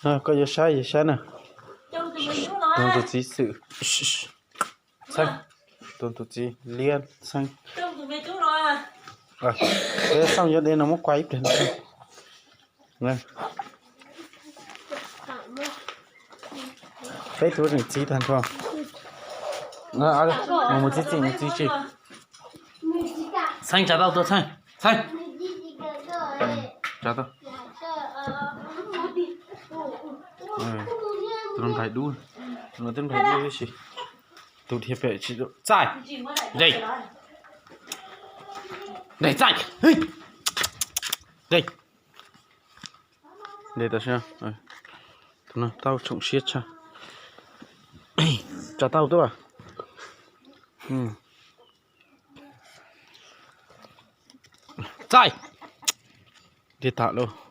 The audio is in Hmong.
Koj yuav saib, yuav saib na. Tus txiv xwm. Txheeb. Tus txiv liab txheeb. Peb xaj yuav de no muab kuaj ib pliag. Peb tug tseem txiv tag nrho. Mus txiv txiv, mus txiv txiv. Txheeb, tsa tau tuaj Txheeb. Txheeb. Tsa tau. Tus no nplaig dub, tus no twb nplaig dub tib si. Tus dhia pem tsis txaij. Nres. Nres txaij. Nres. Nres tam sim no. Tus no tau tsoom siab tshaj. Tsa tau tuaj. Txaij. Nres tas lauj.